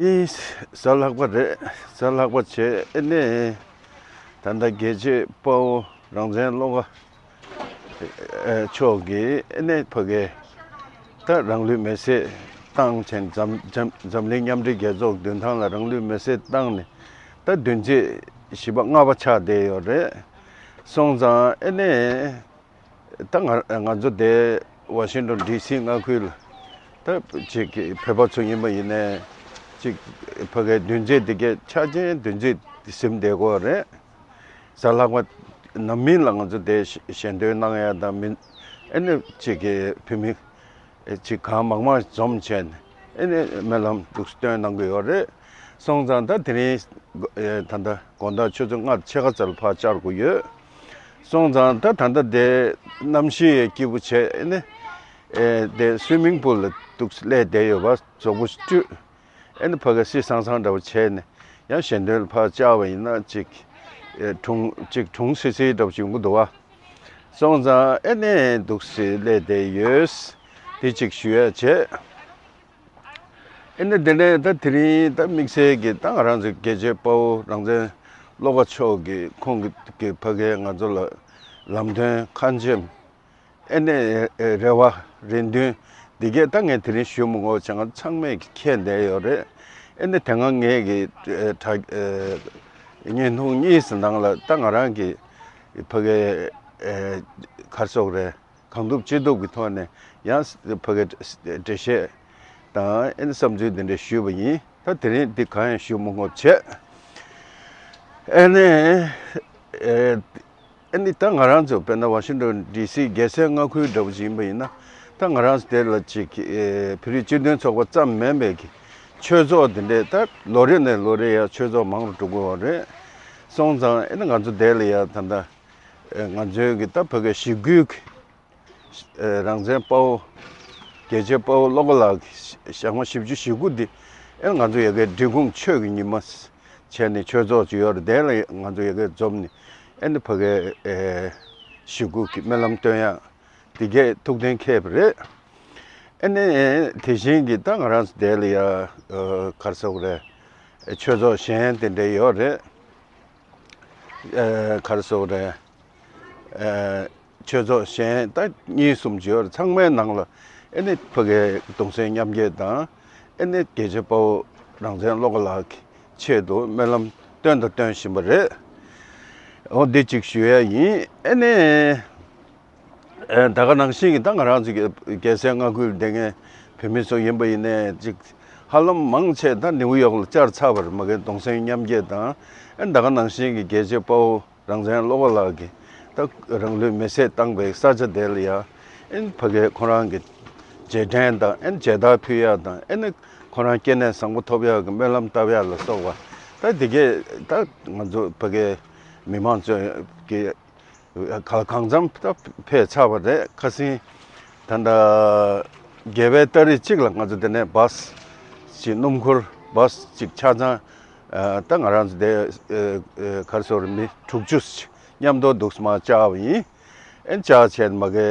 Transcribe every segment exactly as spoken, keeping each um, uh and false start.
ཨིན། གཟའ་ལྷག་པ་རེད། གཟའ་ལྷག་པ་བྱས་ཨ་ནི། ད་ལྟ་རྒྱལ་གཅེས་དཔའ་བོ་རང་བཙན་བློ་དགའ་མཆོག་གིས་ཨ་ནི་ཕ་གི་ད་རང་ལུས་མེར་སྲེག་བཏང་བྱས། འཛམ་འཛམ་འཛམ་གླིང་མཉམ་འབྲེལ་རྒྱལ་ཚོགས་མདུན་ཐང་ལ་རང་ལུས་མེར་སྲེག་བཏང་ནས་ད་བདུན་ཚིགས་བཞི་པ་ལྔ་པ་ཆགས་བསྡད་ཡོད་རེད། སོང་ཙང་ཨ་ནི། ད་ང་ང་ཚོ་དེ་ཝ་ཤིང་ཊོན་ཌི་སི་མངའ་ཁུལ་ལ་ད་ཅིག་བོད་པ་ཚོ་ཡིན་པ་ཡིན་ནའི་ཅིག་ཕ་གིའི་བདུན་ཚིགས་དེ་གའི་ཆ་ཅན་བདུན་ཚིགས་ཟིན་བསྡད་ཀྱི་ཡོད་རེད། གཟའ་ལྷག་པ་ནམ་ཡིན་ལ་ང་ཚོ་དེ་ཞལ་འདོན་གནང་ཡ་དང་མིན། ཨ་ནི་ཅིག་གི་བོད་མི་ཅིག་གང་མང་མང་འཛོམས་བྱས་ནས་ཨ་ནི་སྨོན་ལམ་འདུག་སྟོན་གནང་གི་ཡོད་རེད། སོང་ཙང་ད་དེ་རིང་ད་ལྟ་དགོང་དག་ཆུ་ཚོད་ལྔ་ཕྱེད་ཀ་ཙམ་ལ་ཕར་བཅར་དགོས་ཡོད། སོང་ཙང་ད་ད་ལྟ་དེ་གནམ་གཤིས་ཡང་སྐྱིད་པོ་བྱས་ཨ་ནི། ཨེ་དེ་སུའི་མིང་པུལ་ལ་འདུག་སླེབས་བསྡད་ཡོད་པ་རྫོགས་པོ་སྤྲུལ། ཨ་ནི་ཕ་གི་སི་སང་སང་འདྲ་བོ་བྱས་ནས་ཡང་ཞལ་འདོན་ལ་ཕར་བཅར་བ་ཡིན་ན་ཅིག་ཨེ་གྲུང་ཅིག་གྲུང་སི་སི་འདྲ་བོ་ཞིག་ཡོང་གི་འདུག་བ། སོང་ཙང་ཨ་ནི་འདུག་སེ་སླེབས་བསྡད་ཡོད། དེ་ཅིག་ཞུ་ཡ་བྱས། ཨ་ནི་དེ་ནས་ད་དེ་རིང་ད་དམིགས་བསལ་གྱི་ད་ང་རང་ཚོ་རྒྱལ་གཅེས་དཔའ་བོ་རང་བཙན་བློ་དགའ་མཆོག་གི་ཁོང་གི་གི་ཕ་གིའི་ང་ཚོ་ལ་ལམ་སྟོན་ཁ་ཆེམས། ཨ་ནི་རེ་བ་རེ་འདུན་འདི་གས་ད་ངས་དེ་རིང་ཞུ་མི་དགོས་བྱས་ང་ཚང་མས་ཀྱི་མཁྱེན་བསྡད་ཡོད་རེད། ཨ་ནི་དེ་སྔ་ངས་ཀྱི་ཨེ་དྲ་ཨེ་བརྙན་ཐུང་གཉིས་སུ་ནང་ལ་ད་ང་རང་གི་ཕ་གིའི་ཨེ་ག་རེ་ཟེར་དགོས་རེད། གང་ཐུབ་ཅི་ཐུབ་ཀྱི་ཐོག་ནས་ཡང་ཕ་གིའི་འགྲེལ་བཤད་དང་ཨ་ནི་བསམ་ཚུལ་འདི་འདྲ་ཞུས་པ་ཡིན། ད་དེ་རིང་འདི་གང་ཡང་ཞུ་མི་དགོས་བྱས། ཨ་ནི་ཨེ་ཨ་ནི་ད་ང་རང་ཚོ་དཔེར་ན་ཝ་ཤིང་ཊོན་ཌི་སི་རྒྱལ་སའི་མངའ་ཁུལ་འདྲ་བོ་ཞིག་ཡིན་པ་ཡིན་ན་ད་ང་རང་ཚོ་དེ་ལ་ཅིག་ཨེ་བོད་རིགས་སྤྱི་མཐུན་ཚོགས་པ་ཙམ་མིན་པའི་གི་ཆོས་ཚོགས་འདི་འདྲས་ད་ལོ་རེ་ནས་ལོ་རེ་ཡང་ཆོས་ཚོགས་མང་རུ་འགྲོ་གི་ཡོད་རེད། སོང་ཙང་ཨ་ནི་ང་ཚོ་དེ་ལ་ཡང་ད་ལྟ་ཨེ་ང་ཚོའི་གི་ད་ཕ་གི་ཞི་རྒོལ་གི་ཨེ་རང་བཙན་དཔའ་བོ་རྒྱལ་གཅེས་དཔའ་བོ་བློ་དགའ་ལགས་ཀྱི་ཞག་མ་བཞི་བཅུ་ཞེ་དགུ་འདི་ཨེ་ང་ཚོ་ཡ་གའི་འབྲི་གུང་ཆོས་ཀྱི་ཉི་མ་བྱས་ནས་ཆོས་ཚོགས་ཅིག་ཡོད་རེད། དེ་ལ་ང་ཚོ་ཡ་གའི་འཛོམས་ནས་ཨེ་ནི་ཕ་གིའི་ཨེ་ཞི་རྒོལ་གྱི་སྨོན་ལམ་སྟོན་ཡག་འདི་གས་ཐུགས་གཏན་འཁེལ་བ་རེད། ཨེ་ནི་དེ་བཞིན་གྱི་ད་ང་རང་ཚོ་དེ་ལ་ཡ་ཨེ་ག་རེ་ཟེར་དགོས་རེད། ཨེ་ཆོས་ཚོགས་གཞན་དེ་འདྲ་ཡོད་རེད། ཨེ་ག་རེ་ཟེར་དགོས་རེད། ཨེ་ཆོས་ཚོགས་གཞན་ད་གཉིས་གསུམ་ཅིག་ཡོད་རེད། ཚང་མའི་ནང་ལ་ཨེ་ནི་ཕ་གིའི་གདུང་སེམས་མཉམ་སྐྱེད་དང་ཨེ་ནི་རྒྱལ་གཅེས་དཔའ་བོ་རང་བཙན་བློ་དགའ་ལགས་ཀྱི་ཆེད་དུ་སྨོན་ལམ་སྟོན་དང་སྟོན་བཞིན་པ་རེད། འོ་འདི་གཅིག་ཞུ་ཡ་ཡིན། ཨེ་ནི་ཨེ་ད་ག་ནང་བཞིན་གྱི་ད་ང་རང་ཚོ་གི་རྒྱལ་སའི་མངའ་ཁུལ་སྡོད་མཁན་བོད་མི་ཚོ་ཡིན་པ་ཡིན་ནའི་ཅིག་ཧ་ལམ་མང་ཆེ་ད་ནིའུ་ཡོག་ལ་བཅར་ཚར་བ་རེད། མ་གི་གདུང་སེམས་མཉམ་སྐྱེད་དང་ཨེ་ད་ག་ནང་བཞིན་གྱི་རྒྱལ་གཅེས་དཔའ་བོ་རང་བཙན་བློ་དགའ་ལགས་ཀྱིས་ད་རང་ལུས་མེར་སྲེག་བཏང་པའི་ས་ཆ་དེ་ལ་ཡ་ཨེ་ཕ་གིའི་ཁོ་རང་གི་རྗེས་དྲན་དང་ཨེ་མཇལ་དར་ཕུལ་ཡ་དང་ཨེ་ནི་ཁོ་རང་སྐྱེ་གནས་བཟང་པོ་ཐོབ་ཡ་གི་སྨོན་ལམ་བཏབ་ཡ་ལ་སོགས་པ་ད་དེ་གས་ད་ང་ཚོ་ཕ་གིའི་མི་མང་ཚོ་གི་ག་གང་འཚམ་ད་ཕེབས་ཚར་བ་རེད། ཁ་སང་ད་ལྟ་རྒྱལ་བའི་ཏ་རིག་གཅིག་ལ་ང་ཚོ་དེ་ནས་བཱས་ཅིག་སྣུམ་འཁོར་བཱས་ཅིག་ཆ་ཚང་ད་ང་རང་ཚོ་དེ་ག་རེ་ཟེར་དགོས་རེད། མི་དྲུག་ཅུ་ཅིག་མཉམ་དུ་འདུག་སེ་མར་བཅར་བ་ཡིན། ཨེ་བཅར་བྱས་མ་གི་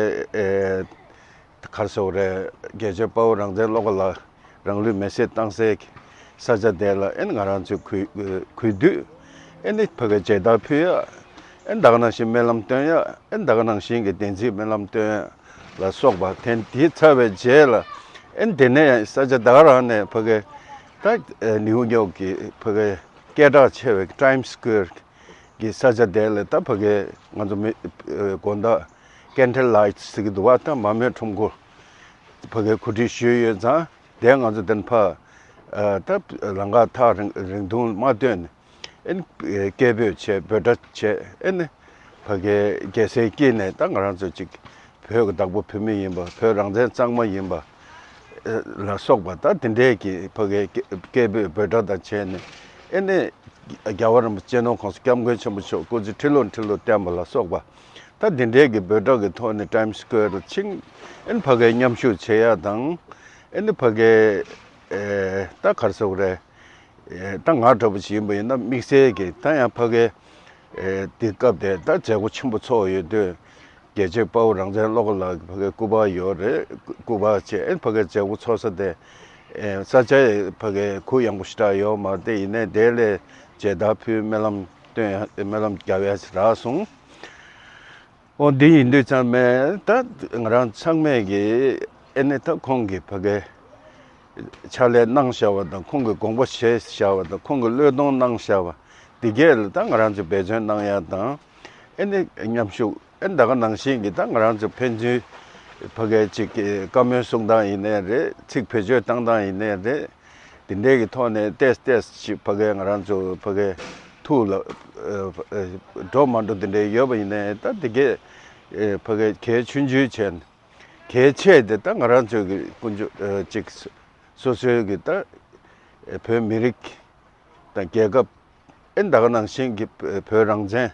ག་རེ་ཟེར་དགོས་རེད། རྒྱལ་གཅེས་དཔའ་བོ་རང་བཙན་བློ་དགའ་ལགས་རང་ལུས་མེར་སྲེག་བཏང་སའི་ས་ཆ་དེ་ལ་ཨེ་ང་རང་ཚོས་གུས་གུས་འདུད་ཨེ་ནི་ཕ་གི་མཇལ་དར་ཕུལ་ཡ། ཨེ་ད་ག་ནང་བཞིན་སྨོན་ལམ་སྟོན་ཡ། ཨེ་ད་ག་ནང་བཞིན་གྱི་བདེན་ཚིག་སྨོན་ལམ་སྟོན་ཡ་ལ་སོགས་པ་དེ་དེ་ཚར་བའི་རྗེས་ལ་ཨེ་དེ་ནས་ས་ཆ་ད་ག་རང་ནས་ཕ་གི་ད་ནིའུ་ཡོག་གི་ཕ་གི་སྐད་གྲགས་ཆེ་བའི་ཊའིམ་སི་ཀོེར་གི་ས་ཆ་དེ་ལ་ད་ཕ་གི་ང་ཚོ་མི་དགོང་དག་ཀེན་ཌལ་ལའིཊ་ཟེར་གྱི་འདུག་བ། ད་མར་མེ་ཁྲོམ་སྐོར་ཕ་གི་གོ་སྒྲིག་ཞུས་ཡོད་ཙང་དེ་ང་ཚོ་དེ་ཕར་ད་ལམ་ཁ་ཐག་རིང་རིང་ཐུང་མ་བཏོན་ནས་ཨེ་སྐད་འབོད་བྱས་འབོད་སྒྲ་བྱས་ཨེ་ནི་ཕ་གི་རྒྱལ་སའི་དཀྱིལ་ནས་ད་ང་རང་ཚོ་ཅིག་བོད་ཀྱི་བདག་པོ་བོད་མི་ཡིན་པ། བོད་རང་བཙན་གཙང་མ་ཡིན་པ་ལ་སོགས་པ་ད་དེ་འདྲའི་གི་ཕ་གི་སྐད་འབོད་འབོད་སྒྲ་དང་བྱས་ནས་ཨེ་ནི་རྒྱལ་བ་རིན་པོ་ཆེ་སྤྱི་ནོར་༸གོང་ས་༸སྐྱབས་མགོན་ཆེན་པོ་མཆོག་སྐུ་ཚེ་ཁྲི་ལོ་ཁྲི་ལོ་བརྟན་པ་ལ་སོགས་པ་ད་དེ་འདྲའི་གི་འབོད་སྒྲ་གི་ཐོག་ནས་ཊའིམ་སི་ཀོེར་ལ་ཕྱིན། ཨེ་ནི་ཕ་གིའི་མཉམ་ཞུགས་བྱེད་ཡ་དང་ཨེ་ནི་ཕ་གིའི་ད་ག་རེ་ཟེར་དགོས་རེད། ད་ང་འདྲ་པོ་ཞིག་ཡིན་པ་ཡིན་ན་དམིགས་བསལ་གྱི་ད་ཡང་ཕ་གིའི་དེ་སྐབས་དེ་ད་མཛད་སྒོ་ཆེན་པོ་ཚོགས་ཡོད་དུས་རྒྱལ་གཅེས་དཔའ་བོ་རང་བཙན་བློ་དགའ་ལགས་ཀྱི་ཕ་གིའི་སྐུ་པར་ཡོད་རེད། སྐུ་པར་བྱས་ཨེ་ཕ་གིའི་མཛད་སྒོ་ཚོགས་ས་དེ་ ཨེ་ས་ཆ་ཕ་གི་གུ་ཡངས་པོ་ཞེ་དྲག་ཡོད་མ་རེད། དེ་ཡིན་ནའི་དེ་ལ་མཇལ་དར་ཕུལ། སྨོན་ལམ་སྟོན་ཡ་སྨོན་ལམ་རྒྱབ་ཡ་ཞིག་རག་སོང་། འོ་འདི་ཡིན་དུས་ཙམ་པ་ད་ང་རང་ཚང་མས་ཀྱི་ཨེ་ནས་ད་ཁོང་གི་ཕ་གི་ཕྱག་ལས་གནང་བཞག་པ་དང་ཁོང་གི་དགོངས་པ་བཞེས་བཞག་པ་དང་ཁོང་གི་བློས་གཏོང་གནང་བཞག་པ་འདི་གས་ལ་ད་ང་རང་ཚོས་འབད་བརྩོན་གནང་ཡ་དང་ཨེ་ནས་མཉམ་ཞུགས། ཨེ་ད་ག་ནང་བཞིན་གྱི་ད་ང་རང་ཚོ་ཕན་ཚུན་ཕ་གི་ཅིག་གི་བཀའ་མོལ་གསུང་སྟངས་ཡིན་ནའི་རེད། ཚིག་བེད་སྤྱོད་བཏང་སྟངས་ཡིན་ནའི་རེད། དེ་འདྲའི་གི་ཐོག་ནས་ཏེས་ཏེས་ཅིག་ཕ་གི་ང་རང་ཚོ་ཕ་གི་ཐུགས་ལ་ཨ་ཨ་འགྲོ་མ་འགྲོ་དེ་འདྲའི་ཡོད་པ་ཡིན་ནའི་ད་དེ་གས་ཨ་ཕ་གི་གལ་ཆུང་ཆུང་བྱས་ནས་གལ་ཆེ་དེ་ད་ང་རང་ཚོའི་གི་ཀུན་སྤྱོད་ཨ་ཅིག་སོ་སོའི་གི་ད་ཨ་བོད་མི་རིགས་དང་རྒྱལ་ཁབ་ཨེ་ད་ག་ནང་བཞིན་གྱི་བོད་རང་བཙན།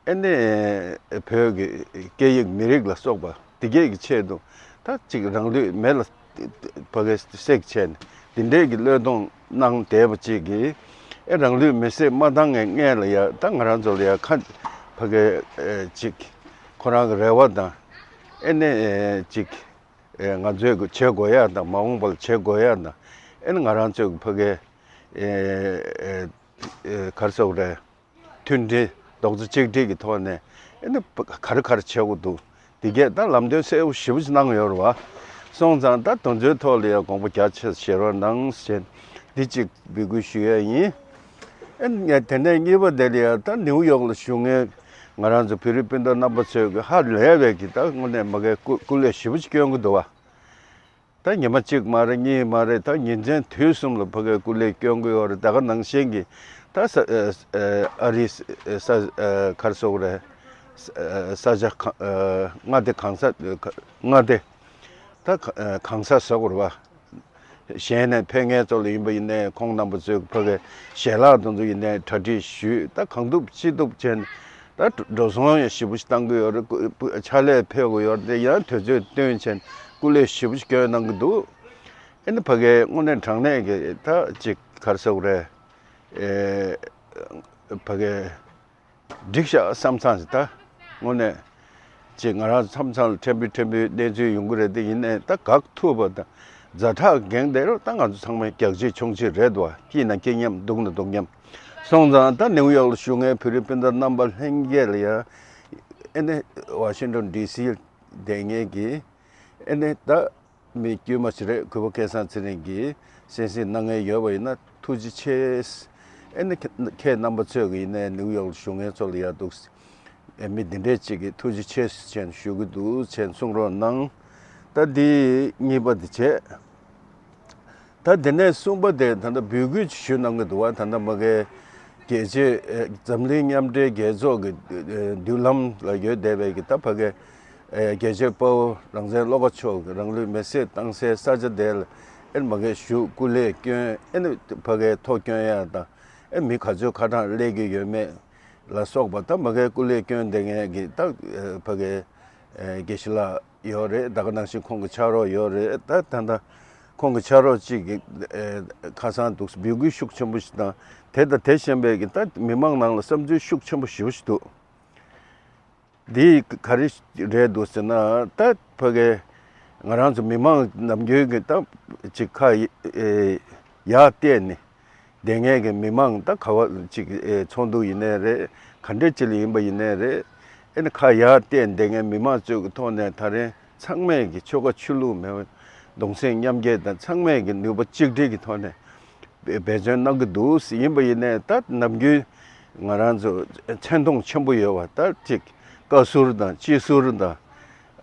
ཨེ་ནས་བོད་ཀྱི་སྐད་ཡིག་མི་རིགས་ལ་སོགས་པ་དེ་གས་ཀྱི་ཆེད་དུ་ད་ཅིག་རང་ལུས་མེ་ལ་ཕ་གི་བསྲེགས་བྱས་ནས་དེ་འདྲས་ཀྱི་བློས་གཏོང་གནང་བསྡད་པ་ཅིག་གིས་ཨེ་རང་ལུས་མེ་བསྲེགས་མ་བཏང་ངས་སྔས་ལ་ཡ་ད་ང་རང་ཚོ་ལ་ཡ་ཁ་ཕ་གི་ཅིག་ཁོ་རང་གི་རེ་བ་དང་ཨེ་ནས་ཅིག་ང་ཚོས་བྱེད་དགོས་ཡ་དང་མ་འོངས་པ་ལ་བྱེད་དགོས་ཡ་དང་ཨེ་ནས་ང་རང་ཚོས་ཕ་གི་ག་རེ་ཟེར་དགོས་རེད། མཐུན་སྒྲིལ་རྡོག་རྩ་གཅིག་སྒྲིལ་གྱི་ཐོག་ནས་ཨེ་ནི་ག་རེ་ག་རེ་བྱེད་དགོས་འདུག་དེ་གས་ད་ལམ་སྟོན་གསལ་པོ་ཞེ་པོ་ཅིག་གནང་ཡོད་རེད་བ། སོང་ཙང་ད་དེ་ཚོའི་ཐོག་ལ་ཡང་དགོངས་པ་རྒྱ་ཆེ་བཞེས་རོགས་གནང་ཞེས་འདི་གཅིག་འབོད་སྐུལ་ཞུ་ཡས་ཡིན། ཨེ་ནི་དེ་ནས་གཉིས་པ་དེ་ལ་ཡང་ད་ནིའུ་ཡོག་ལ་བཞུགས་མཁན་ང་རང་ཚོ་བོད་རིགས་སྤུན་ཟླ་རྣམ་པ་ཚོས་ཀྱི་ཧ་ལས་པའི་གི་ད་དངོས་གནས་མ་གའི་སྐུ་སྐུ་ལས་ཞེ་པོ་ཅིག་སྐྱོན་གྱི་འདུག་བ། ད་ཉི་མ་གཅིག་མ་རེད་གཉིས་མ་རེད། ད་ཉིན་མཚན་དུས་གསུམ་ལ་ཕ་གིའི་སྐུ་ལས་སྐྱོན་གྱི་ཡོད་རེད། ད་ག་ནང་བཞིན་གྱི་ད་ས་ཨ་རིའི་ས་གར་སོགས་རེད། ས་ཆ་མངའ་སྡེ་གང་ས་མངའ་སྡེ་ད་གང་ས་སོགས་རེད་བ། གཞན་ནས་ཕེབས་མཁན་ཚོ་ལ་ཡིན་པ་ཡིན་ནའི་ཁོང་རྣམ་པ་ཚོས་ཕ་གི་ཞལ་ལག་དེ་ཚོ་ཡིན་ནའི་གྲ་སྒྲིག་ཞུས། ད་གང་ཐུབ་ཅི་ཐུབ་བྱས་ནས་ད་འགྲོ་སོང་ཡང་ཞེ་པོ་ཞིག་བཏང་གི་ཡོད་རེད། སྐུ་ཕྱག་ལས་ཕེབས་དགོས་ཡོད་རེད། ཡང་དུས་ཚོད་བཏོན་བྱས་ནས་སྐུ་ལས་ཞེ་པོ་ཞིག་སྐྱོན་གནང་གི་འདུག་ཨེ་ནི་ཕ་གིའི་དངོས་གནས་དྲང་གནས་ཀྱི་ད་ཅིག་ག་རེ་ཟེར་དགོས་རེད། ཨེ་ཕ་གི་འགྲིག་ཤག་བསམ་ཚང་ཞིག་ད་དངོས་གནས་ཅིག་ང་རང་མཚམས་མཚམས་ལ་ཕྲན་བུ་ཕྲན་བུའི་གནས་ཚུལ་ཡོང་གི་རེད། དེ་ཡིན་ནའི་ད་དགག་ཐུབ་པ་དང་ཛ་དྲག་འགེངས་བསྡད་རོགས། ད་ང་ཚོ་ཚང་མ་རྒྱག་ཆེ་ཆུང་ཆེ་རེད་དོ། སྐྱིད་ན་སྐྱིད་མཉམ་སྡུག་ན་སྡུག་མཉམ། སོང་ཙང་ད་ནིའུ་ཡོག་ལ་བཞུགས་མཁན་བོད་རིགས་སྤུན་ཟླ་རྣམ་པ་ལྷན་རྒྱས་ལ་ཡ་ཨེ་ནི་ཝ་ཤིང་ཊོན་ཌི་སི་བསྡད་མཁན་གྱི་ཨེ་ནི་ད་མི་དཀྱུས་མ་ཞིག་རེད། གུས་པ་སྐལ་བཟང་ཚེ་རིང་གིས་གསན་གཟིགས་གནང་མཁན་ཡོད་པ་ཡིན་ན་ཐུགས་རྗེ་ཆེ། ཨེ་ནི་ཁྱེད་རྣམ་པ་ཚོས་ཀྱི་ཡིན་ནའི་ནིའུ་ཡོག་ལ་བཞུགས་མཁན་ཚོ་ལ་ཡ་འདུག་ཨེ་མི་འདི་འདྲས་ཅིག་གིས་ཐུགས་རྗེ་ཆེ་ཞེས་ཞུ་གི་འདུག་ཅེས་གསུང་རོགས་གནང་། ད་འདི་གཉིས་པ་འདི་བྱས། ད་དེ་ནས་གསུམ་པ་དེ་ད་ལྟ་འབོད་སྐུལ་ཞུ་གནང་གི་འདུག་བ། ད་ལྟ་མ་གའི་རྒྱལ་སྤྱི་ཨེ་འཛམ་གླིང་མཉམ་འབྲེལ་རྒྱལ་ཚོགས་ཀྱི་ཨེ་མདུན་ལམ་ལ་ཡོད་བསྡད་པའི་གི་ད་ཕ་གའི་ཨེ་རྒྱལ་གཅེས་དཔའ་བོ་རང་བཙན་བློ་དགའ་མཆོག་གིས་རང་ལུས་མེར་སྲེག་བཏང་སའི་ས་ཆ་དེ་ལ་ཨེ་མ་གའི་བཞུགས་སྐུ་ལས་བསྐྱོན། ཨེ་ནི་ཕ་གའི་ཐོ་བསྐྱོན་ཡ་དང་ཨེ་མི་ག་ཚོད་ཁ་གྲངས་སླེབས་ཀྱི་ཡོད་མེད་ལ་སོགས་པ་ད་མ་གའི་སྐུ་ལས་བསྐྱོན་བསྡད་མཁན་གྱི་ད་ཨེ་ཕ་གའི་ཨེ་དགེ་བཤེས་ལགས་ཡོད་རེད། ད་ག་ནང་བཞིན་ཁོང་གི་ཕྱག་རོགས་ཡོད་རེད། ད་ད་ལྟ་ཁོང་གི་ཕྱག་རོགས་གཅིག་གིས་ཨེ་ཁ་སང་འདུག་འབོད་སྐུལ་ཤུགས་ཆེན་པོ་ཞིག་དང་དེ་དང་དེ་བཞིན་པའི་གི་ད་མི་མང་ནང་ལ་བསམ་ཚུལ་ཤུགས་ཆེན་པོ་ཞེ་པོ་ཞིག་འདུག་འདི་ག་རེ་རེད་འདུག་ཟེར་ན་ད་ཕ་གི་ང་རང་ཚོ་མི་མང་ནམ་རྒྱུན་གྱི་ད་ཅིག་ཁ་ཨེ་ཡར་བལྟས་ནས་བསྡད་མཁན་གྱི་མི་མང་ད་ག་བ་ཅིག་ཨེ་ཚོགས་འདུ་ཡིན་ནའི་རེད། ག་འདྲ་ཅིག་ལ་ཡིན་པ་ཡིན་ནའི་རེད། ཨེ་ནི་ཁ་ཡར་བལྟས་བསྡད་མཁན་མི་མང་ཚོའི་གི་ཐོག་ནས་ད་རེས་ཚང་མས་ཀྱི་ཆོལ་ཁ་ཆོས་ལུགས་མེད་པ་གདུང་སེམས་མཉམ་སྐྱེད་དང་ཚང་མས་ཀྱི་ནུས་པ་གཅིག་སྒྲིལ་གྱི་ཐོག་ནས་འབད་བརྩོན་གནང་གི་འདུག་ཡིན་པ་ཡིན་ནའི་ད་ནམ་རྒྱུན་ང་རང་ཚོ་མཚན་མཐོང་ཆེན་པོ་ཡོད་པ་ད་ཅིག་བཀའ་ཟུར་དང་སྤྱི་ཟུར་དང་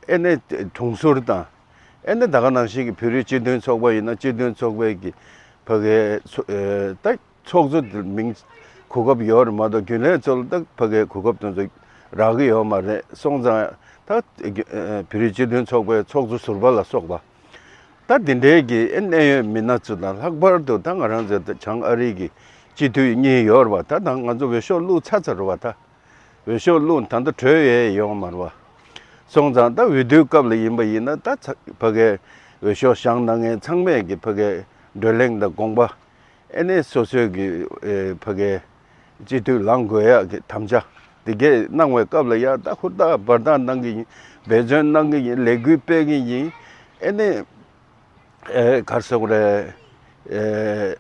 ཨེ་ནི་དྲུང་ཟུར་དང་། ཨེ་ནི་ད་ག་ནང་བཞིན་གྱི་བོད་རིགས་སྤྱི་མཐུན་ཚོགས་པ་ཡིན་ན་སྤྱི་མཐུན་ཚོགས་པའི་གི་ཕ་གའི་ཚོ་ཨེ་ད་ཚོགས་གཙོ་དེ་མིང་གོ་སྐབས་ཡོད་རེད་མ་གཏོགས་རྒྱུན་ལས་ཚོ་ལ་ད་ཕ་གའི་གོ་སྐབས་དེ་ཚོ་རག་གི་ཡོད་མ་རེད། སོང་ཙང་ད་ཨེ་བོད་རིགས་སྤྱི་མཐུན་ཚོགས་པའི་ཚོགས་གཙོ་ཟུར་པ་ལ་སོགས་པ་ད་འདི་འདྲའི་གི་ཨེ་གནད་ཡོད་མི་སྣ་ཚོ་དང་ལྷག་པར་དུ་ད་ང་རང་ཚོ་ད་བྱང་ཨ་རི་གི་སྤྱི་འཐུས་གཉིས་ཡོད་རེད་བ། ད་ད་ང་ཚོ་འོས་ཤོག་བླུགས་ཚར་ཚར་རེད་བ། ད་འོས་ཤོག་བླུགས་ད་ལྟ་གྲོལ་ཡས་ཡོང་མ་རེད་བ། སོང་ཙང་ད་འོས་བསྡུའི་སྐབས་ལ་ཡིན་པ་ཡིན་ན་ད་ཚ་ཕ་གའི་འོས་ཤོག་བཞེངས་གནང་མཁན་ཚང་མས་ཀྱི་ཕ་གའི་བགྲོ་གླེང་དང་དགོངས་པ་ཨེ་ནས་སོ་སོའི་གི་ཨེ་ཕ་གའི་སྤྱི་འཐུས་ལངས་དགོས་ཡག་གི་དམ་བཅའ་དེ་གས་གནང་བའི་སྐབས་ལ་ཡ་ད་ཧུར་ཐག་འབད་ཐག་གནང་གི་ཡིན། འབད་བརྩོན་གནང་གི་ཡིན། ལས་འགུལ་སྤེལ་གི་ཡིན། ཨེ་ནས་ ཨེ་ག་རེ་ཟེར་དགོས་རེད། ཨེ་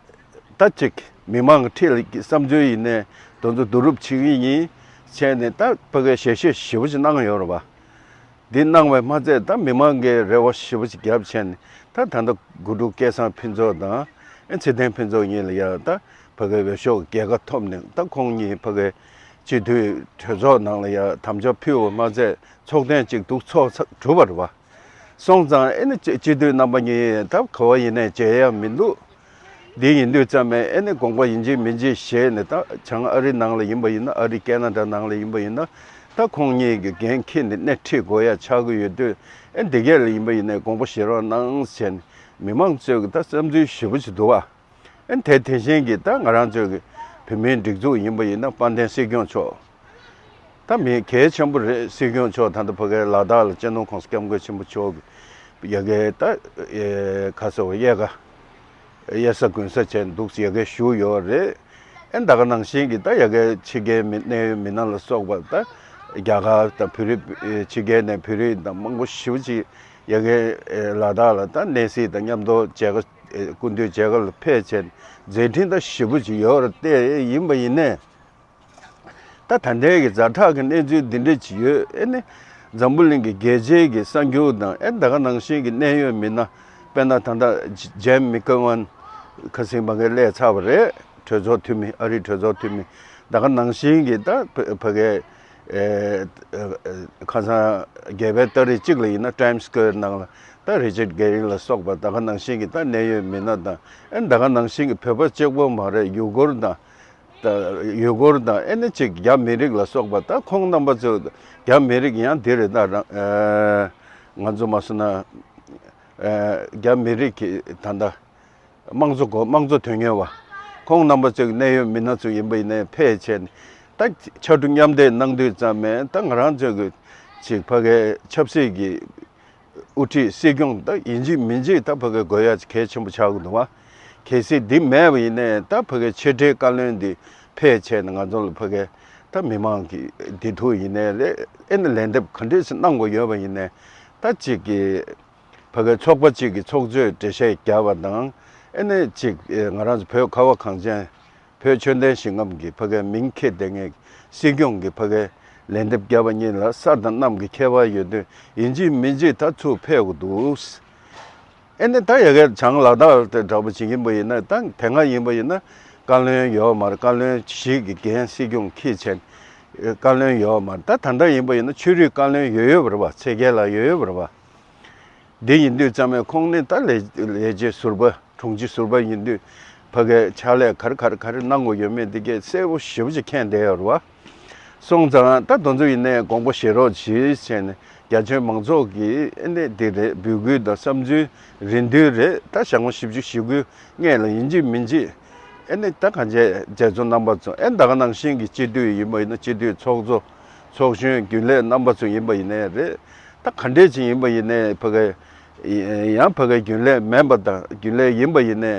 ད་ཅིག་མི་མང་གི་ཁྲིད་ལ་བསམ་ཚུལ་ཡིན་ནའི་དེ་ཚོ་བསྡུ་རུབ་བྱེད་ཀྱི་ཡིན་བྱས་ནས། ད་ཕ་གིའི་ཞལ་བཞེས་ཞེ་པོ་ཅིག་གནང་ཡོད་རེད་བ། འདི་གནང་བས་མ་ཚད། ད་མི་མང་གིས་རེ་བ་ཞེ་པོ་ཅིག་བརྒྱབ་བྱས་ནས། ད་ད་ལྟ་དགུ་ཕྲུག་སྐལ་བཟང་ཕུན་ཚོགས་དང་། ཨེ་ཚེ་བརྟན་ཕུན་ཚོགས་གཉིས་ལ་ཡ་ད་ཕ་གིའི་འོས་ཤོག་རྒྱལ་ཁ་ཐོབ་ནས། ད་ཁོང་གཉིས་ཕ་གིའི་སྤྱི་འཐུས་གྲོས་ཚོགས་ནང་ལ་ཡ་དམ་བཅའ་ཕུལ་བ་མ་ཚད། ཚོགས་ཐེངས་གཅིག་འདུག་ཚོགས་ཚར་གྲུབ་པ་རེད་བ། སོང་ཙང་ཨེ་ནི་སྤྱི་སྤྱི་འཐུས་རྣམ་པ་གཉིས་ད་ག་བ་ཡིན་ནའི་མཇལ་ཡ་མི་འདུག་འདི་ཡིན་དུས་ཙམ་པས་ཨེ་ནི་དགོངས་པ་ཡིན་གཅིག་མིན་གཅིག་བཞེས་ནས། ད་བྱང་ཨ་རི་ནང་ལ་ཡིན་པ་ཡིན་ན། ཨ་རི་ཀེ་ན་ཌ་ནང་ལ་ཡིན་པ་ཡིན་ན། ད་ཁོང་གཉིས་ཀྱི་འགན་འཁྱེར་ནས་སྣེ་ཁྲིད་དགོས་ཡ་ཆགས་ཀྱི་ཡོད་དུས། ཨེ་འདི་གས་ལ་ཡིན་པ་ཡིན་ནའི་དགོངས་པ་བཞེས་རོགས་གནང་ཟེར་ནས་མི་མང་ཚོས་ཀྱི་ད་བསམ་ཚུལ་ཞེ་པོ་ཅིག་འདུག་བ། ཨེ་དེ་དེ་བཞིན་གྱི་ད་ང་རང་ཚོའི་གི་བོད་མིའི་སྒྲིག་འཛུགས་ཡིན་པ་ཡིན་ན། དཔལ་ལྡན་སྲིད་སྐྱོང་མཆོག་ད་མི་གལ་ཆེན་པོ་རེད། སྲིད་སྐྱོང་མཆོག་ད་ལྟ་ཕ་གིའི་ལ་དྭགས་ལ་སྤྱི་ནོར་༸གོང་ས་༸སྐྱབས་མགོན་ཆེན་པོ་མཆོག་གི་ཡ་གི་ད་ཨེ་ག་ཟེར་བ། གཡས་ཁ་གཡས་ས་དགོན་ས་བྱས་འདུག་ཡ་གི་བཞུགས་ཡོད་རེད། ཨེ་ད་ག་ནང་བཞིན་གྱི་ད་ཡ་གི་ཕྱི་རྒྱལ་མི་གནད་ཡོད་མི་སྣ་ལ་སོགས་པ། ད་རྒྱ་གར་དང་བོད་རིགས། ཕྱི་རྒྱལ་ནས་བོད་རིགས་དང་མང་པོ་ཞེ་པོ་ཅིག་ཡ་གི་ལ་དྭགས་ལ་ད་གནས་གཟིགས་དང་མཉམ་དུ་མཇལ་ཁ། སྐུ་མདུན་མཇལ་ཁ་ལ་ཕེབས་བྱས་མཛད་འཕྲིན་ད་ཞེ་པོ་ཅིག་ཡོད་རེད། དེ་ཡིན་པ་ཡིན་ནའི། ད་ད་ལྟའི་གི་ཛ་དྲག་གི་གནས་ཚུལ་འདི་འདྲ་ཅིག་ཡོད། ཨེ་ནི་འཛམ་བུ་གླིང་གི་རྒྱལ་སྤྱིའི་གི་གསར་འགྱུར་དང་། ཨེ་ད་ག་ནང་བཞིན་གྱི་གནད་ཡོད་མི་སྣ། དཔེར་ན་ད་ལྟ་ཇེམ་མི་ཀེ་ཝན་ཁ་སང་ཕ་གིར་སླེབས་ཚར་བ་རེད། གྲོས་ཚོགས་འཐུས་མི། ཨ་རིའི་གྲོས་ཚོགས་འཐུས་མི། ད་ག་ནང་བཞིན་གྱི་ད་ཕ་ཕ་གིའི་ཨེ་ཁ་སང་རྒྱལ་བའི་སྟ་རེས་གཅིག་ལ་ཡིན་ན། ཊའིམ་སི་ཀོ་ཝེར་ནང་ལ་ད་རི་ཅར་གྷེ་རིང་ལ་སོགས་པ། ད་ག་ནང་བཞིན་གྱི་ད་གནད་ཡོད་མི་སྣ་དང་། ཨེ་ད་ག་ནང་བཞིན་གྱི་བོད་པ་གཅིག་པོ་མ་རེད། ཡུ་གུར་དང་། ད་ཡུ་གུར་དང་། ཨེ་ནི་ཅིག་རྒྱ་མི་རིགས་ལ་སོགས་པ། ད་ཁོང་རྣམ་པ་ཚོ། རྒྱ་མི་རིགས་ཡང་འདི་རེད། ད་རང་ཨེ་ང་ཚོ་མ་སོང་ན་ཨེ་རྒྱ་མི་རིགས་ཀྱི་ད་ལྟ་དམངས་གཙོ་གོ་དམངས་གཙོ་དོན་གཉེར་བ། ཁོང་རྣམ་པ་ཚོའི་གནད་ཡོད་མི་སྣ་ཚོ་ཡིན་པ་ཡིན་ནའི་ཕེབས་བྱས་ནས། ད་ཕྱར་གྲུ་མཉམ་འདེགས་གནང་དུས་ཙམ་པས། ད་ང་རང་ཚོའི་གི་ཅིག་ཕ་གིའི་ཆབ་སྲིད་ཀྱི་དབུ་ཁྲིད་སྲིད་སྐྱོང་ད་ཡིན་གཅིག་མིན་གཅིག་ད་ཕ་གིར་དགོས་ཡ་གལ་ཆེན་པོ་ཆགས་ཀྱི་འདུག་བ། གལ་སྲིད་འདི་མེད་པ་ཡིན་ནའི། ད་ཕ་གིའི་ཕྱིར་འབྲེལ་བཀའ་བློན་འདི་ཕེབས་བྱས་ནས་ང་ཚོ་ལ་ཕ་གིའི་ད་མི་མང་གི་བདེ་སྡུག་ཡིན་ནའི་རེད། ཨེ་ནི་ལན་འདེབས་ག་འདྲས་སེ་གནང་དགོས་ཡོད་པ་ཡིན་ནའི། ད་ཅིག་གི་ཕ་གིའི་ཚོགས་པ་གཅིག་གི་ཚོགས་གཙོས་འགྲེལ་བཤད་བརྒྱབ་པ་དང་། ཨེ་ནི་ཅིག་ཨེ་ང་རང་ཚོ་བོད་ཁ་བ་གངས་ཅན། བོད་ཆོས་ལྡན་ཞིང་ཁམས་ཀྱི་ཕ་གིའི་མིང་འཁྱེར་བསྡད་མཁན་སྲིད་སྐྱོང་གི་ཕ་གིའི་ལན་འདེབས་བརྒྱབ་པ་གཉིས་ལ་ས་དང་གནམ་གྱི་ཁྱད་པར་ཡོད་དུས། ཡིན་གཅིག་མིན་གཅིག་ད་ཚུར་ཕེབས་དགོས་འདུག་ཨེ་ནི་ད་ཡ་གིར་བྱང་ལ་དྭགས་དེ་འདྲ་པོ་ཅིག་ཡིན་པ་ཡིན་ན། ད་དེ་སྔ་ཡིན་པ་ཡིན་ན་བཀའ་བློན་ཡོད་མ་རེད། བཀའ་བློན་ཞིག་གི་འགན་སྲིད་སྐྱོང་འཁྱེར་བྱས་བཀའ་བློན་ཡོད་མ་རེད། ད་ད་ལྟ་ཡིན་པ་ཡིན་ན་ཆོས་རིག་བཀའ་བློན་ཡོད་ཡོད་པ་རེད་བ། ཚེ་རྒྱལ་ལགས་ཡོད་ཡོད་པ་རེད་བ། འདི་ཡིན་དུས་ཙམ་པས་ཁོང་ནི་ད་ལས་ལས་བྱེད་ཟུར་པ། དྲུང་ཆེ་ཟུར་པ་ཡིན་དུས། ཕ་གིའི་ཕྱག་ལས་ག་རེ་ག་རེ་ག་རེ་གནང་དགོས་ཡོད་མེད་འདི་གས་གསལ་པོ་ཞེ་པོ་ཅིག་མཁྱེན་བསྡད་ཡོད་རེད་བ། སོང་ཙང་ད་དེ་ཚོ་ཡིན་ནའི་དགོངས་པ་བཞེས་རོགས་གྱིས་བྱས་ནས། རྒྱ་ཆེའི་མང་ཚོགས་ཀྱི་ཨེ་ནི་འདི་རེད། འབོད་སྐུལ་དང་བསམ་ཚུལ་རེད་འདུག་རེད། ད་ཞག་མ་བཞི་བཅུ་ཞེ་དགུའི་སྔོན་ལ་ཡིན་གཅིག་མིན་གཅིག་ཨེ་ནི་ད་གང་བྱས་མཛད་གཙོ་རྣམ་པ་ཚོ། ཨེ་ད་ག་ནང་བཞིན་གྱི་སྤྱི་འཐུས་ཡིན་པ་ཡིན་ན། སྤྱི་འཐུས་ཚོགས་གཙོ། ཚོགས་གཞོན་རྒྱུན་ལས་རྣམ་པ་ཚོ་ཡིན་པ་ཡིན་ནའི་རེད། ད་ག་འདྲས་ཅིག་ཡིན་པ་ཡིན་ནའི་ཕ་གི་ཡང་ཕ་གི་རྒྱུན་ལས་མིན་པ་དང་། རྒྱུན་ལས་ཡིན་པ་ཡིན་ནའི་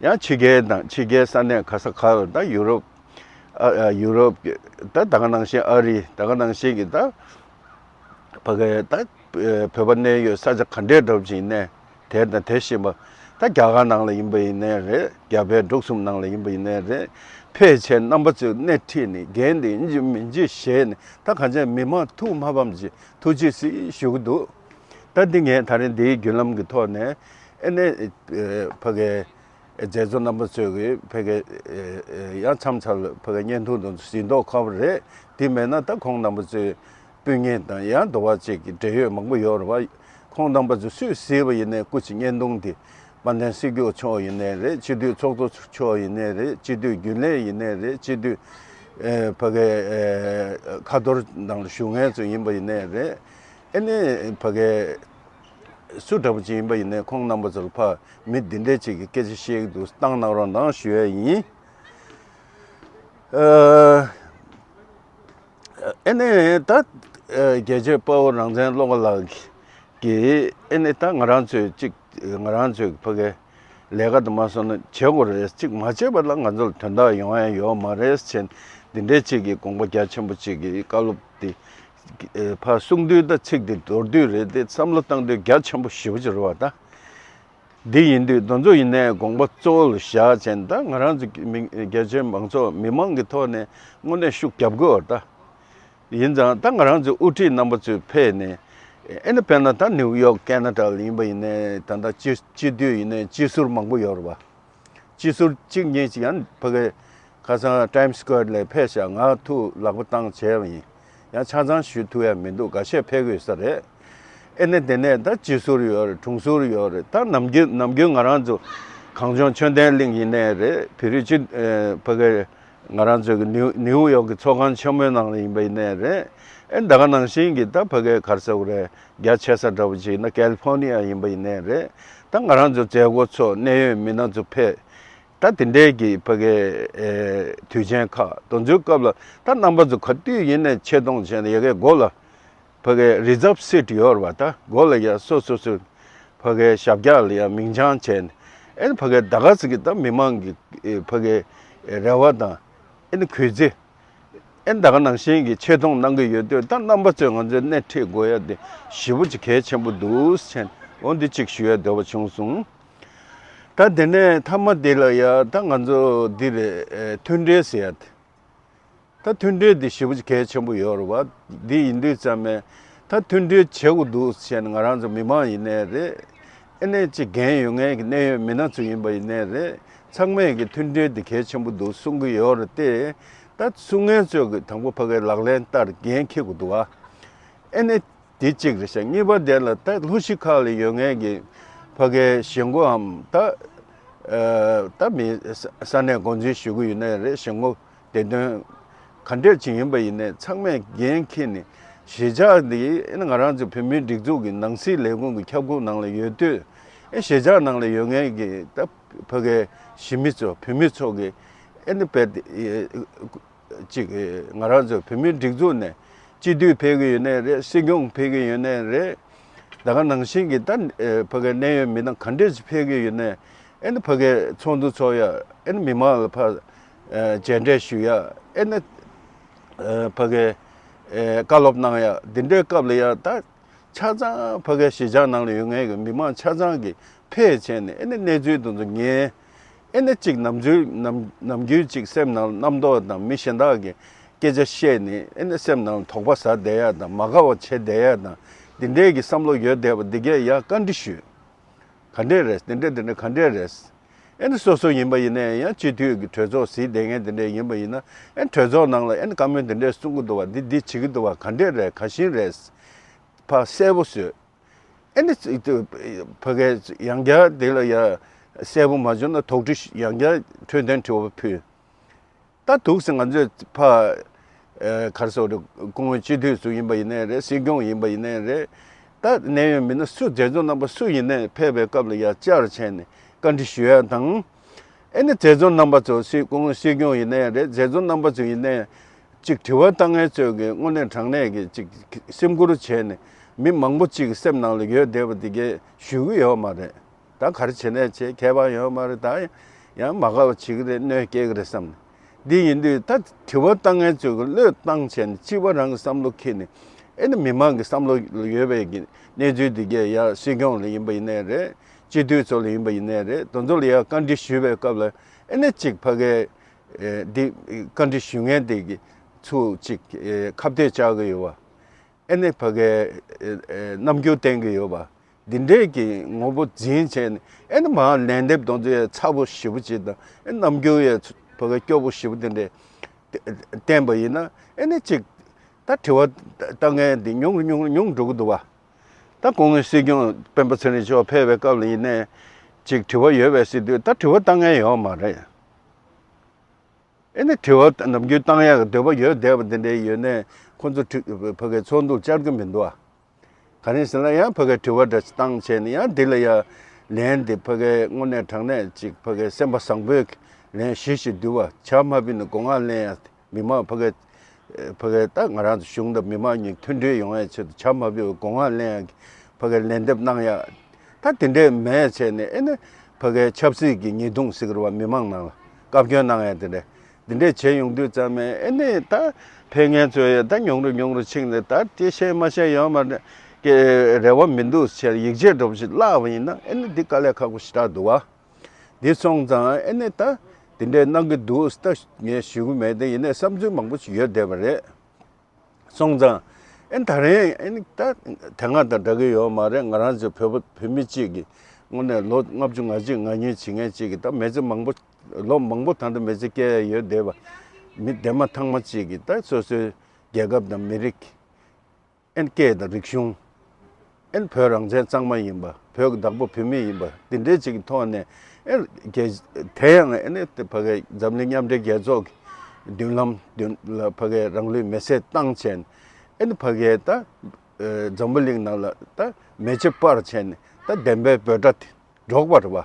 ཡང་ཕྱི་རྒྱལ་དང་། ཕྱི་རྒྱལ་ས་གནས་ག་ས་ག་ལ། ད་ཡུ་རོབ། ཨ་ཨ་ཡུ་རོབ་ཀྱི་ད་ད་ག་ནང་བཞིན་ཨ་རི། ད་ག་ནང་བཞིན་གྱི་ད་ཕ་གི་ད་བོད་པ་གནས་ཡོད་ས་ཆ་ག་འདྲས་འདྲ་པོ་ཅིག་ཡིན་ནའི། དེ་དང་དེ་བཞིན་པ། ད་རྒྱ་གར་ནང་ལ་ཡིན་པ་ཡིན་ནའི་རེད། རྒྱ་བལ་འབྲུག་གསུམ་ནང་ལ་ཡིན་པ་ཡིན་ནའི་རེད། ཕེབས་བྱས་རྣམ་པ་ཚོས་སྣེ་ཁྲིད་ནས། འགན་དེ་ཡིན་གཅིག་མིན་གཅིག་བཞེས་ནས། ད་གང་ཅི་མི་མང་ཐུགས་མ་ཕམ་གྱི་ཐུགས་རྗེ་གཟིགས་ཞུ་གི་འདུག་ད་འདི་ངས་ད་རིང་འདིའི་བརྒྱུད་ལམ་གྱི་ཐོག་ནས་ཨེ་ནས་ཕ་གི་མཛད་གཙོ་རྣམ་པ་ཚོས་ཀྱི་ཕ་གི་ཡང་མཚམས་མཚམས་ལ་ཕ་གི་བརྙན་ཐུང་དང་གཟིགས་མདོག་ཁ་པོ་རེད། དེ་མེད་ན་ད་ཁོང་རྣམ་པ་ཚོས་སྤུན་ཉེ་དང་ཡང་དོ་བ་བཅས་ཀྱི་འབྲེལ་ཡོད་མང་པོ་ཡོད་རེད་བ། ཁོང་རྣམ་པ་ཚོ་སུས་གཟིགས་པ་ཡིན་ནའི་སྐུ་མཁྱེན། བརྙན་ཐུང་འདི་དཔལ་ལྡན་སྲིད་སྐྱོང་མཆོག་ཡིན་ནའི་རེད། སྤྱི་འཐུས་ཚོགས་གཙོ་མཆོག་ཡིན་ནའི་རེད། སྤྱི་འཐུས་རྒྱུན་ལས་ཡིན་ནའི་རེད། སྤྱི་འཐུས་ཨེ་ཕ་གི་ཨེ་ཁ་ཐོར་ནང་ལ་བཞུགས་མཁན་ཚོ་ཡིན་པ་ཡིན་ནའི་རེད། ཨེ་ནས་ཕ་གི་སུ་འདྲ་པོ་ཅིག་ཡིན་པ་ཡིན་ནའི་ཁོང་རྣམ་པ་ཚོ་ལ་ཕ་མི་འདི་འདྲས་ཅིག་གི་སྐད་ཆ་བཤད་ཀྱི་འདུག་བཏང་གནང་རོགས་གནང་ཞུ་ཡ་ཡིན། ཨ་ཨེ་ནས་ད་ཨ་རྒྱལ་གཅེས་དཔའ་བོ་རང་བཙན་བློ་དགའ་ལགས་ཀྱིས་ཨེ་ནས་ད་ང་རང་ཚོས་གཅིག་ང་རང་ཚོས་ཕ་གི་ལས་ཀ་དུ་མ་སོང་ན་བྱེད་དགོས་རེད། གཅིག་མ་བྱས་པ་ལ་ང་ཚོ་ལ་དོན་དག་ཡོང་ཡ་ཡོད་མ་རེད་ཟེར། འདི་འདྲའི་གཅིག་གི་དགོངས་པ་རྒྱ་ཆེན་པོ་གཅིག་གི་བཀའ་སློབ་དེ་ཕར་གསུང་དུས་ད་ཚིག་དེ་མདོར་བསྡུས་རེད་དེ། བསམ་བློ་བཏང་དུས་རྒྱ་ཆེན་པོ་ཞེ་པོ་ཅིག་རེད་བ། ད་ འདི་ཡིན་དུས་དེ་ཚོ་ཡིན་ནའི་དགོངས་པ་གཙོ་བོ་ལ་བཞག་བྱས་ནས། ད་ང་རང་ཚོ་མི་རྒྱ་ཆེའི་མང་ཚོགས་མི་མང་གི་ཐོག་ནས་དངོས་གནས་ཤུགས་རྒྱབ་དགོས་པ་རེད་ད། ཡིན་ཙང་ད་ང་རང་ཚོའི་དབུ་ཁྲིད་རྣམ་པ་ཚོས་ཕེབས་ནས། ཨེ་ནི་དཔེར་ན་ད་ནིའུ་ཡོག་ཁེ་ན་ཌ་ལ་ཡིན་པ་ཡིན་ནའི། ད་ལྟ་སྤྱི་སྤྱི་འཐུས་ཡིན་ནའི་སྤྱི་ཟུར་མང་པོ་ཡོད་རེད་པ། སྤྱི་ཟུར་གཅིག་གཉིས་ཅིག་ཡང་ཕ་གི་ཁ་སང་ཊའིམ་སི་སི་ཀོ་ཝེར་ལ་ཕེབས་ཤག་ང་ཐུགས་ལག་པ་བཏང་བྱས་པ་ཡིན། ཡང་ཆ་ཚང་ཞུ་ཐུབ་ཡ་མི་འདུག། འགའ་ཤས་ཕེབས་ཀྱི་ཡོད་ས་རེད། ཨེ་ནི་དེ་ནས་ད་སྤྱི་ཟུར་ཡོད་རེད། དྲུང་ཟུར་ཡོད་རེད། ད་ནམ་རྒྱུན་ནམ་རྒྱུན་ང་རང་ཚོ་གངས་ལྗོངས་ཆོས་ལྡན་གླིང་ཡིན་ནའི་རེད། བོད་རིགས་སྤྱི་ཨེ་ཕ་གི་ང་རང་ཚོ་གི་ནིའུ་ནིའུ་ཡོག་གི་ཚོགས་ཁང་ཆེན་མོའི་ནང་ལ་ཡིན་པ་ཡིན་ནའི་རེད། ཨེ་ད་ག་ནང་བཞིན་གྱི་ད་ཕ་གི་ག་རེ་ཟེར་དགོས་རེད། རྒྱ་ཆེ་ས་འདྲ་པོ་ཅིག་ཡིན་ན་ཀལ་ལི་ཕོར་ནི་ཡ་ཡིན་པ་ཡིན་ནའི་རེད། ད་ང་རང་ཚོ་མཛད་སྒོ་ཚོགས། གནད་ཡོད་མི་སྣ་ཚོ་ཕེབས། ད་དེ་འདྲའི་གི་ཕ་གི་ཨེ་དུས་ཆེན་ཁག་དེ་ཚོའི་སྐབས་ལ་ད་རྣམ་པ་ཚོ་ག་དུས་ཡིན་ནའི་ཆེ་མཐོང་བྱས་ནས། ཡ་གི་མགོ་ལ་ཕ་གི་རི་ཛརབ་སིཊ་ཡོད་རེད་པ། ད་མགོ་ལ་ཡ་སོ་སོ་སོའི་ཕ་གི་ཞབས་བཀྱག་ལ་ཡ་མིང་བྱང་བྱས་ནས། ཨེ་ནི་ཕ་གི་ད་ག་ཟེ་གི་ད་མི་མང་གི་ཨེ་ཕ་གི་རེ་བ་དང་། ཨེ་ནི་གུས་བརྩི། ཨེ་ནི་ད་ག་ནང་བཞིན་གྱི་ཆེ་མཐོང་གནང་གི་ཡོད་དུས། ད་རྣམ་པ་ཚོས་ང་ཚོའི་སྣེ་ཁྲིད་དགོས་ཡ་དེ་ཞེ་པོ་ཅིག་གལ་ཆེན་པོ་འདུག་ཟེར་ནས། འོ་འདི་གཅིག་ཞུ་ཡ་འདོད་པ་བྱུང་སོང་། ད་དེ་ནས་མཐའ་མ་དེ་ལ་ཡ་ད་ང་ཚོ་འདི་རེད། ཨེ་མཐུན་སྒྲིལ་ཟེར་ཡ་དེ། ད་མཐུན་སྒྲིལ་འདི་ཞེ་པོ་ཅིག་གལ་ཆེན་པོ་ཡོད་རེད་པ། འདི་ཡིན་དུས་ཙམ་ནས་ད་མཐུན་སྒྲིལ་བྱེད་དགོས་འདུག་ཟེར་ནས། ང་རང་ཚོ་མི་མང་ཡིན་ནའི་རེད། ཨེ་ནས་ཅིག་འགན་ཡོད་མཁན་གྱི་གནད་ཡོད་མི་སྣ་ཚོ་ཡིན་པ་ཡིན་ནའི་རེད། ཚང་མས་ཀྱི་མཐུན་སྒྲིལ་འདི་གལ་ཆེན་པོ་འདུག་གསུང་གི་ཡོད་རེད་དེ། ད་གསུང་མཁན་ཚོས་ཀྱི་དང་པོ་ཕ་གིའི་ལག་ལེན་བསྟར། འགན་འཁྱེར་དགོས་འདུག་བ། ཨེ་ནས་དེ་གཅིག་རེད་ཤག། གཉིས་པ་དེ་ལ་ད་ལྷོ་གཞིས་ཁག་ལ་ཡོད་མཁན་གྱི་ཕ་གིའི་གཞིས་འགོའམ། ད་ཨ་ད་མི་ས་ས་གནས་འགོ་འཛིན་ཞུ་གི་ཡོད་ནའི་རེད། གཞིས་འགོ་བདེ་དོན་ག་འདྲས་ཅིག་ཡིན་པ་ཡིན་ནའི། ཚང་མས་འགན་འཁྱེར་ནས། གཞིས་ཆགས་འདི་ཨེ་ནི་ང་རང་ཚོ་བོད་མིའི་སྒྲིག་འཛུགས་ཀྱི་ནང་སྲིད་ལས་ཁུངས་ཀྱི་ཁྱབ་ཁོངས་ནང་ལ་ཡོད་དུས། ཨེ་གཞིས་ཆགས་ནང་ལ་ཡོད་མཁན་གྱི་ད་ཕ་གིའི་གཞིས་མི་ཚོ། བོད་མི་ཚོ་གི་ཨེ་ནི་བེད་ཅིག་ང་རང་ཚོ་བོད་མིའི་སྒྲིག་འཛུགས་ནས་སྤྱི་འཐུས་ཕེབས་ཀྱི་ཡོད་ནའི་རེད། སྲིད་སྐྱོང་ཕེབས་ཀྱི་ཡོད་ནའི་རེད། ད་ག་ནང་བཞིན་གྱི་ད་ཨེ་ཕ་གིའི་གནད་ཡོད་མི་སྣ་ག་འདྲས་ཅིག་ཕེབས་ཀྱི་ཡོད་ནའི། ཨེ་ནི་ཕ་གིའི་ཚོགས་འདུ་ཚོགས་ཡ། ཨེ་ནི་མི་མང་ལ་ཕར་ཨེ་མཇལ་འཕྲད་ཞུ་ཡ། ཨེ་ནི་ཨེ་ཕ་གིའི་ཨེ་བཀའ་སློབ་གནང་ཡ། འདི་འདྲའི་སྐབས་ལ་ཡ་ད་ཆ་ཚང་ཕ་གིའི་གཞིས་ཆགས་ནང་ལ་ཡོད་མཁན་གྱི་མི་མང་ཆ་ཚང་གིས་ཕེབས་བྱས་ནས། ཨེ་ནི་གནས་ཚུལ་དེ་ཚོ་ཉན། ཨེ་ནི་གཅིག་ནམ་རྒྱུན་ནམ་ནམ་རྒྱུན་གཅིག་སེམས་ནང་ལ་རྣམ་རྟོག་དང་། མི་གཞན་དག་གིས་སྐད་ཆ་བཤད་ནས། ཨེ་ནི་སེམས་ནང་ལ་དོགས་པ་ཟ་བསྡད་ཡ་དང་། མ་དགའ་བ་བྱེད་བསྡད་ཡ་དང་། འདི་འདྲའི་གི་བསམ་བློ་ཡོད་བསྡད་པ་འདི་གས་ཡ་བཀའ་འདྲི་ཞུས། ག་འདྲས་རེད། དེ་འདྲས་དེ་འདྲས་ག་འདྲས་རེད། ཨེ་ནི་སོ་སོ་ཡིན་པ་ཡིན་ནའི་ཡང་སྤྱི་འཐུས་ཀྱི་གྲོས་ཚོགས་ཟིན་བསྡད་མཁན་དེ་འདྲས་ཡིན་པ་ཡིན་ན། ཨེ་ནི་གྲོས་ཚོགས་ནང་ལ་ཨེ་ནི་བཀའ་མོལ་དེ་འདྲས་གསུང་གི་འདུག་བ། འདི་འདི་བྱེད་ཀྱི་འདུག་བ། ག་འདྲས་རེད། ག་བཞིན་རེད། ཕར་གསལ་པོ་བཟོས། ཨེ་ནི་ཕ་གིའི་ཡང་བསྐྱར་དེ་ལ་ཡ་གསལ་པོ་མ་བྱུང་ན། དོགས་འདྲི་ཡང་བསྐྱར་འཕྲོས་དོན་དྲི་བ་ཕུལ། ད་འདུག་སེ་ང་ཚོས་ཕར་ཨེ་ག་རེ་ཟེར་དགོས་རེད། སྐུ་ངོ་སྤྱི་འཐུས་ཚོ་ཡིན་པ་ཡིན་ནའི་རེད། སྲིད་སྐྱོང་ཡིན་པ་ཡིན་ནའི་རེད། ད་གནད་ཡོད་མི་སྣ་སུ། མཛད་གཙོ་རྣམ་པ་སུ་ཡིན་ནའི་ཕེབས་པའི་སྐབས་ལ་ཡ་བཅར་བྱས་ནས་བཀའ་འདྲི་ཞུ་ཡ་དང་། ཨེ་ནི་མཛད་གཙོ་རྣམ་པ་ཚོ། སྲིད་སྐུ་ངོ་སྲིད་སྐྱོང་ཡིན་ནའི་རེད། མཛད་གཙོ་རྣམ་པ་ཚོ་ཡིན་ནའི། ཅིག་དྲི་བ་བཏང་མཁན་ཚོས་ཀྱི་དངོས་གནས་དྲང་གནས་ཀྱི་ཅིག་སེམས་ཁུར་བྱས་ནས། མི་མང་པོ་ཅིག་གི་སེམས་ནང་ལ་ཡོད་བསྡད་པ་དེ་གས་ཞུ་གི་ཡོད་མ་རེད། ད་ག་རེ་བྱས་ནའི་བྱས། ཁྱད་པར་ཡོད་མ་རེད། ད་ཡང་མ་དགའ་བ་བྱེད་ཀྱི་རེད། གནོད་སྐྱེལ་གྱི་རེད་བསམ་ནས། འདི་ཡིན་དུས་ད་དྲི་བ་བཏང་མཁན་ཚོས་ཀྱི་བློས་བཏང་བྱས་ནས། གཅིག་པ་རང་གི་བསམ་བློ་འཁྱེར་ནས། ཨེ་ནི་མི་མང་གི་བསམ་བློ་ལ་ཡོད་པའི་གི་གནས་ཚུལ་འདི་གས་ཡ་སྲིད་སྐྱོང་ལ་ཡིན་པ་ཡིན་ནའི་རེད། སྤྱི་འཐུས་ཚོ་ལ་ཡིན་པ་ཡིན་ནའི་རེད། དེ་ཚོ་ལ་ཡ་བཀའ་འདྲི་ཞུས་པའི་སྐབས་ལ། ཨེ་ནི་ཅིག་ཕ་གིའི་ཨེ་འདི་བཀའ་འདྲི་ཞུ་མཁན་དེ་གི་ཚུར་ཅིག་ཨེ་ཁ་གཏད་བཅག་གི་ཡོད་པ། ཨེ་ནི་ཕ་གིའི་ཨེ་ཨེ་རྣམ་འགྱུར་བསྟན་གི་ཡོད་པ། འདི་འདྲས་ཀྱི་ངོ་བོ་འཛིན་བྱས་ནས། ཨེ་ནི་མར་ལན་འདེབས་དེ་ཚོ་ཡ་ཚ་པོ་ཞེ་པོ་ཅིག་དང་། ཨེ་རྣམ་འགྱུར་ཡ་ཕ་གི་སྐྱོ་པོ་ཞེ་པོ་དེ་འདྲས་བསྟན་པ་ཡིན་ན། ཨེ་ནི་ཅིག་ད་དྲི་བ་བཏང་མཁན་དེ་ཉུང་རུ་ཉུང་རུ་ཉུང་འགྲོ་གི་འདུག་བ། ད་སྐུ་ངོ་སྲིད་སྐྱོང་སྤེན་པ་ཚེ་རིང་མཆོག་ཕེབས་པའི་སྐབས་ལ་ཡིན་ནའི་ཅིག་དྲི་བ་ཡོད་པའི་ཟེར་དུས། ད་དྲི་བ་བཏང་མཁན་ཡོད་མ་རེད། ཨེ་ནི་དྲི་བ་ནམ་རྒྱུན་བཏང་ཡག་གི་འདོད་པ་ཡོད་བསྡད་པ་དེ་འདྲས་ཡོད་ནའི། ཁོ་ཚོ་དྲི་ཕ་གིའི་ཚོགས་འདུར་བཅར་གི་མི་འདུག་ཨ། ག་རེ་ཟེར་ན། ཡང་ཕ་གིའི་དྲི་བ་འདྲ་བཏང་བྱས་ནས། ཡང་འདི་ལ་ཡ་ལན་འདི་ཕ་གིའི་དངོས་གནས་དྲང་གནས་ཅིག་ཕ་གིའི་སེམས་པ་བཟང་པོའི་ལན་ཞིབ་ཞིབ་བསྡུས་པ། ཇ་མ་ཕུད་ནས་སྒོ་ང་ལེན་ཡ། མི་མང་ཕ་གིའི་ཕ་གིའི་ད་ང་རང་ཚོ་གཞུང་དང་མི་མང་གཉིས་མཐུན་སྒྲིལ་ཡོང་ཡའི་ཆེད་དུ་ཇ་མ་ཕུད་པའི་སྒོ་ང་ལེན་ཡ་གི་ཕ་གིའི་ལན་འདེབས་གནང་ཡ། ད་དེ་འདྲས་མེད་བྱས་ནས། ཨེ་ནི་ཕ་གིའི་ཆབ་སྲིད་ཀྱི་ཉེས་རྡུང་ཟེར་གི་རེད་བ། མི་མང་ནང་ལ་བཀའ་བཀྱོན་གནང་ཡ་དེ་འདྲས། དེ་འདྲས་བྱས་ཡོང་དུས་ཙམ་ནས། ཨེ་ནི་ད་ཕེབས་མཁན་ཚོས་ཡ་ད་ཉུང་རུ་ཉུང་རུ་ཕྱིན་ནས། ད་དེ་བཤད་མ་བཤད་ཡོད་མ་རེད། ཀྱི་རེ་བ་མི་འདུག་ཟེར་ཡིག་ཆ་འདྲ་པོ་ཞིག་བཀླགས་པ་ཡིན་ན་ཨེ་ནི་འདི་དཀའ་ལས་ཁག་པོ་ཞེ་དྲག་འདུག་བ། འདི་སོང་ཙང་ཨེ་ནི་ད་འདི་འདྲའི་གནང་གི་འདུག་ད་ངས་ཞུ་གི་མེད་དེ། ཡིན་ནའི་བསམ་ཚུལ་མང་པོ་ཞིག་ཡོད་བསྡད་པ་རེད། སོང་ཙང་ཨེ་ནི་ད་རེས་ཨེ་ནི་ད་དེ་སྔ་དང་འདྲ་གི་ཡོད་མ་རེད། ང་རང་ཚོ་བོད་པ་བོད་མི་གཅིག་གི་དངོས་གནས་ལོ་ལྔ་བཅུ་ང་གཅིག་ང་གཉིས་བྱེད་མཁན་གཅིག་གི་ད་མི་ཚེ་མང་པོ་ལོ་མང་པོ་ད་ལྟ་མི་ཚེ་སྐྱེལ་ཡ་ཡོད་བསྡད་པ་མི་སྡེ་མ་ཐང་མ་གཅིག་གི་ད་སོ་སོའི་རྒྱལ་ཁབ་དང་མི་རིགས། ཨེ་ནི་སྐད་དང་རིག་གཞུང་། ཨེ་ནི་བོད་རང་བཙན་གཙང་མ་ཡིན་པ། བོད་ཀྱི་བདག་པོ་བོད་མི་ཡིན་པ། འདི་འདྲའི་ཅིག་གི་ཐོག་ནས་ཨེ་རྒྱལ་དེ་ཡང་ཨེ་ནི་ཕ་གི་འཛམ་གླིང་མཉམ་འབྲེལ་རྒྱལ་ཚོགས་ཀྱི་མདུན་ལམ་མདུན་ལ་ཕ་གི་རང་ལུས་མེ་སྲེག་བཏང་བྱས་ནས་ཨེ་ནི་ཕ་གི་ད་འཛམ་བུ་གླིང་ནང་ལ་ད་མེ་ལྕེ་སྤར་བྱས་ནས་ད་བདེན་པའི་འབོད་སྒྲ་དེ་སྒྲོག་པ་རེད་བ།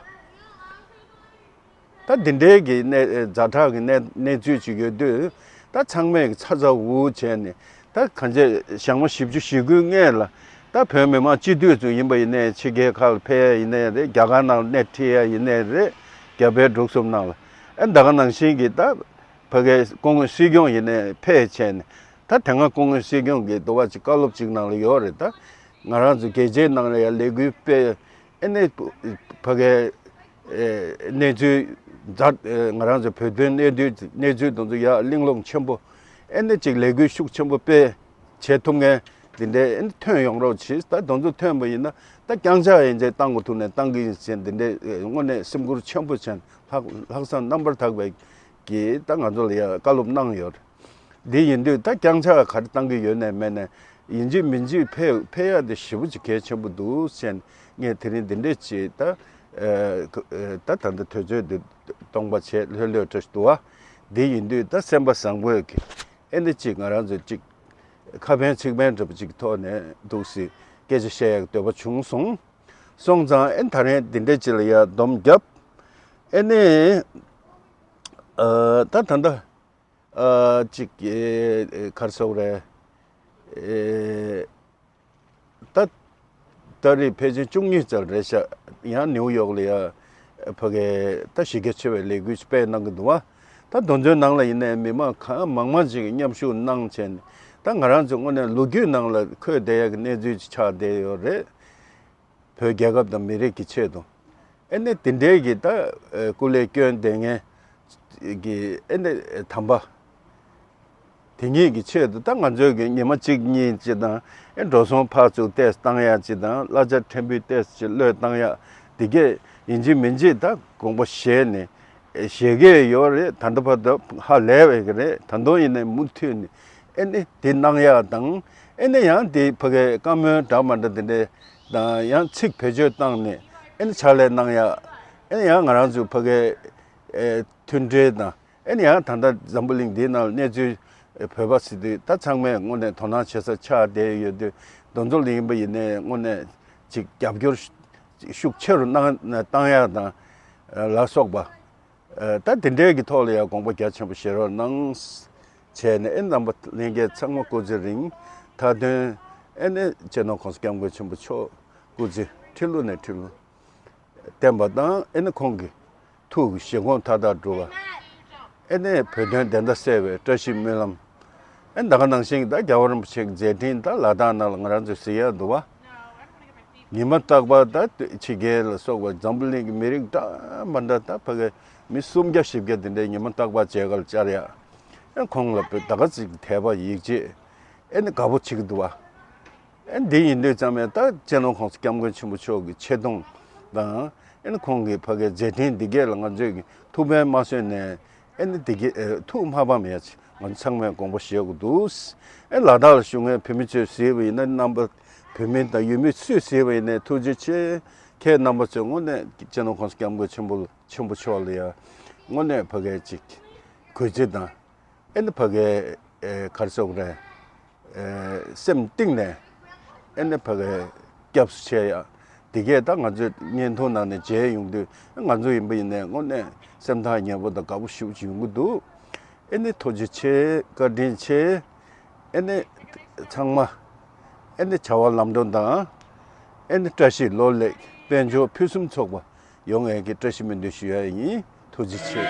ད་འདི་འདྲའི་གི་གནས་ཛ་དྲག་གི་གནས་གནས་ཚུལ་ཅིག་ཡོད་དུས། ད་ཚང་མས་ཚ་ཚ་འུར་འུར་བྱས་ནས་ད་གང་ཅི་ཞག་མ་བཞི་བཅུ་ཞེ་དགུའི་སྔོན་ལ་ད་བོད་མི་མང་སྤྱི་འཐུས་ཚོ་ཡིན་པ་ཡིན་ནའི་ཕྱི་རྒྱལ་ཁག་ལ་ཕེབས་ཡ་ཡིན་ནའི་རེད། རྒྱ་གར་ནང་ལ་སྣེ་ཁྲིད་ཡ་ཡིན་ནའི་རེད། རྒྱ་བལ་འབྲུག་གསུམ་ནང་ལ་ཨེ་ད་ག་ནང་བཞིན་གྱི་ད་ཕ་གའི་སྐུ་ངོ་སྲིད་སྐྱོང་ཡིན་ནའི་ཕེབས་བྱས་ནས་ད་དེ་སྔ་སྐུ་ངོ་སྲིད་སྐྱོང་གི་འདུ་བ་ཅིག་བཀའ་སློབ་ཅིག་ནང་ལ་ཡོད་རེད། ད་ང་རང་ཚོ་རྒྱལ་སྤྱིའི་ནང་ལ་ཡ་ལས་འགུལ་སྤེལ། ཨེ་ནི་ཕ་གའི་གནས་ཚུལ་ཛ་ང་རང་ཚོ་བོད་དོན་གནད་དོན་གནས་ཚུལ་དེ་ཚོ་ཡ་གླེང་སློང་ཆེན་པོ། ཨེ་ནི་ཅིག་ལས་འགུལ་ཤུགས་ཆེན་པོ་སྤེལ་བྱེད་ཐུབ་མཁན་འདི་འདྲའི་ཨེ་ནི་ཐོན་ཡོང་རོགས་གྱིས། ད་དེ་ཚོ་ཐོན་པ་ཡིན་ན་ད་རྐྱང་ཕྱག་ཡན་ཆད་བཏང་དགོས་ཐུག་ནས་བཏང་གི་ཡིན་ཟེར་འདི་འདྲའི་དངོས་གནས་སེམས་ཁུར་ཆེན་པོ་བྱས་ལྷག་ལྷག་བསམ་རྣམ་པར་དག་པའི་གིས་ད་ང་ཚོ་ལ་ཡ་བཀའ་སློབ་གནང་ཡོད་རེད། འདི་ཡིན་དུས་ད་རྐྱང་ཕྱག་ག་རེ་བཏང་གི་ཡོད་ནའི་མེད་ནའི་ཡིན་གཅིག་མིན་གཅིག་ཕེབས་ཕེབས་ཡ་དེ་ཞེ་པོ་ཅིག་གལ་ཆེན་པོ་འདུག་ཟེར་ནས་ངས་དེ་རིང་འདི་འདྲས་ཅིག་ད་ད་ད་ལྟ་དུས་ཚོད་འདི་སྟོང་པ་བྱས་ལྷོད་ལྷོད་འདྲ་ཞིག་འདུག་བ། འདི་ཡིན་དུས་ད་སེམས་པ་བཟང་པོས་ཀྱི་ཨེ་འདི་ཅིག་ང་རང་ཚོ་ཅིག་ཁ་ཕན་ཚིག་ཕན་འདྲ་པོ་ཅིག་ཐོག་ནས་འདུག་སེ་སྐད་ཆ་བཤད་ཡག་འདོད་པ་བྱུང་སོང་། སོང་ཙང་ཨེ་ད་རིང་འདི་འདྲས་ཅིག་ལ་ཡ་སྡོམ་བརྒྱབ། ཨེ་ནས་ད་ད་ལྟ། ཨ་ཅིག་གི་གར་སོགས་རེད། ཨེ་ད་ད་རེས་ཕལ་ཆེར་བཅུ་གཉིས་ཙམ་རེད་ཤག་ཡང་ནིའུ་ཡོག་ལ་ཡ་ཕ་གི་ད་གཞི་རྒྱ་ཆེ་བའི་ལས་འགུལ་སྤེལ་གནང་གི་འདུག་བ། ད་དེ་ཚོའི་ནང་ལ་ཡིན་ནའི་མི་མང་གང་མང་མང་ཅིག་གིས་མཉམ་ཞུགས་གནང་བྱས་ནས་ད་ང་རང་ཚོ་དངོས་གནས་ལོ་རྒྱུས་ནང་ལ་འཁོད་བསྡད་ཡག་གི་གནས་ཚུལ་ཅིག་ཆགས་བསྡད་ཡོད་རེད། བོད་རྒྱལ་ཁབ་དང་མི་རིགས་ཀྱི་ཆེད་དུ། ཨེ་ནས་དེ་འདྲའི་གི་ད་སྐུ་ལས་བསྐྱོན་བསྡད་མཁན་གྱི་ཨེ་ནས་དམ་པ་དེ་ཉིད་ཀྱི་ཆེད་དུ་ད་ང་ཚོའི་གི་ཉི་མ་གཅིག་གཉིས་ཅིག་དང་ཨེ་འགྲོ་སོང་ཕར་ཚུར་ཏོག་ཙམ་བཏང་ཡ་ཅིག་དང་གླ་ཆ་ཕྲན་བུ་ཏོག་ཙམ་ཅིག་བློས་བཏང་ཡ་དེ་གས་ཡིན་གཅིག་མིན་གཅིག་ད་དགོངས་པ་བཞེས་ནས་བཞེས་ཀྱི་ཡོད་རེད། ད་ལྟ་བར་དུ་ཧ་ལས་པའི་གི་རེད། ད་དུང་ཡིན་ནའི་མུ་མཐུད་ནས་ཨེ་ནས་དེ་གནང་ཡ་དང་ཨེ་ནས་ཡང་དེ་ཕ་གའི་བཀའ་མོལ་འདྲ་མ་འདྲ་དེ་འདྲའི་དང་ཡང་ཚིག་བེད་སྤྱོད་བཏང་ནས་ཨེ་ནི་ཕྱག་ལས་གནང་ཡ། ཨེ་ནི་ཡང་ང་རང་ཚོའི་ཕ་གའི་ཨེ་མཐུན་སྒྲིལ་དང་ཨེ་ནི་ཡང་ད་ལྟ་འཛམ་བུ་གླིང་འདིའི་ནང་གནས་ཚུལ་ཨེ་བོད་པ་ཟེར་དུས་ད་ཚང་མས་དངོས་གནས་དོ་སྣང་བྱེད་ས་ཆགས་བསྡད་ཡོད་དུས་དེ་ཚོ་ལ་ཡིན་པ་ཡིན་ནའི་དངོས་གནས་ཅིག་རྒྱབ་སྐྱོར་ཤུགས་ཆེ་རུ་གནང་བཏང་ཡ་དང་ལ་སོགས་པ། ཨ་ད་དེ་འདྲའི་གི་ཐོག་ལ་ཡང་དགོངས་པ་རྒྱ་ཆེན་པོ་བཞེས་རོགས་གནང་། བྱས་ནས་ཨེ་རྣམ་པ་ལྷན་རྒྱས་ཚང་མ་སྐུ་ཚེ་རིང་། མཐའ་དོན་ཨེ་ནས་སྤྱི་ནོར་༸གོང་ས་༸སྐྱབས་མགོན་ཆེན་པོ་མཆོག་སྐུ་ཚེ་ཁྲི་ལོ་ནས་ཁྲི་ལོ་བརྟན་པ་དང་ཨེ་ནས་ཁོང་གི་ཐུགས་ཀྱི་བཞེད་དགོངས་མཐའ་དག་འགྲུབ་པ། ཨེ་ནས་བོད་དོན་བདེན་མཐའ་གསལ་བའི་བཀྲ་ཤིས་སྨོན་ལམ། ཨེ་ད་ག་ནང་བཞིན་ད་རྒྱལ་བ་རིན་པོ་ཆེ་གི་མཛད་འཕྲིན་ད་ལ་དྭགས་ནང་ལ་ང་རང་ཚོས་གཟིགས་ཡག་འདུག་བ། ཉི་མ་རྟག་པར་ད་ཕྱི་རྒྱལ་ལ་སོགས་པ་འཛམ་བུ་གླིང་གི་མི་རིགས་འདྲ་མ་འདྲ་ད་ཕ་གི་མི་སུམ་བརྒྱ་བཞི་བརྒྱ་དེ་འདྲའི་ཉི་མ་རྟག་པར་མཇལ་ཁ་ལ་བཅར་ཡ། ཨེ་ཁོང་ལ་ད་ག་ཅིག་དད་པ་ཡིད་ཆེས་ཨེ་ནི་དགའ་པོ་བྱེད་ཀྱི་འདུག་བ། ཨེ་འདི་ཡིན་དུས་ཙམ་ཡང་ད་སྤྱི་ནོར་༸གོང་ས་༸སྐྱབས་མགོན་ཆེན་པོ་མཆོག་གི་ཆེ་མཐོང་དང་ཨེ་ནི་ཁོང་གི་ཕ་གི་མཛད་འཕྲིན་འདི་གས་ལ་ང་ཚོས་ཀྱི་ཐུགས་ཕན་མ་གསོས་ནས་ཨེ་ནི་འདི་གས་ཨེ་ཐུགས་མ་ཕམ་ཡ་ཅིག་ང་ཚོ་ཚང་མས་དགོངས་པ་བཞེས་དགོས་འདུག། ཨེ་ལ་དྭགས་ལ་བཞུགས་མཁན་བོད་མི་ཚོས་གཟིགས་པ་ཡིན་ན་རྣམ་པ་བོད་མི་དང་ཡུལ་མི་སུས་གཟིགས་པ་ཡིན་ནའི་ཐུགས་རྗེ་ཆེ། ཁྱེད་རྣམ་པ་ཚོས་དངོས་གནས་སྤྱི་ནོར་༸གོང་ས་༸སྐྱབས་མགོན་ཆེན་པོ་ཆེན་པོ་མཆོག་ལ་ཡ་དངོས་གནས་ཕ་གི་ཅིག་གུས་བརྩི་དང་། ཨེ་ནི་ཕ་གི་ཨེ་ག་རེ་ཟེར་དགོས་རེད། ཨེ་སེམས་གཏིང་ནས་ཨེ་ནི་ཕ་གི་སྐྱབས་སུ་མཆི་ཡ། འདི་གས་ད་ང་ཚོས་བརྙན་ཐུང་ནང་ནས་མཇལ་ཡོང་དུས་ང་ཚོ་ཡིན་པ་ཡིན་ནའི་དངོས་གནས་སེམས་ཐག་ཉེ་པོ་དང་དགའ་པོ་ཞེ་པོ་ཅིག་ཡོང་གི་འདུག། ཨེ་ནི་ཐུགས་རྗེ་ཆེ། བཀའ་དྲིན་ཆེ། ཨེ་ནི་ཚང་མ་ཨེ་ནི་བྱ་བ་ལམ་འགྲོ་དང་ཨེ་ནི་བཀྲ་ཤིས་ལོ་ལེགས་དཔལ་འབྱོར་ཕུན་སུམ་ཚོགས་པ་ཡོང་ངེས་ཀྱི་བཀྲ་ཤིས་སྨོན་འདུན་ཞུ་ཡ་ཡིན། ཐུགས་རྗེ་ཆེ།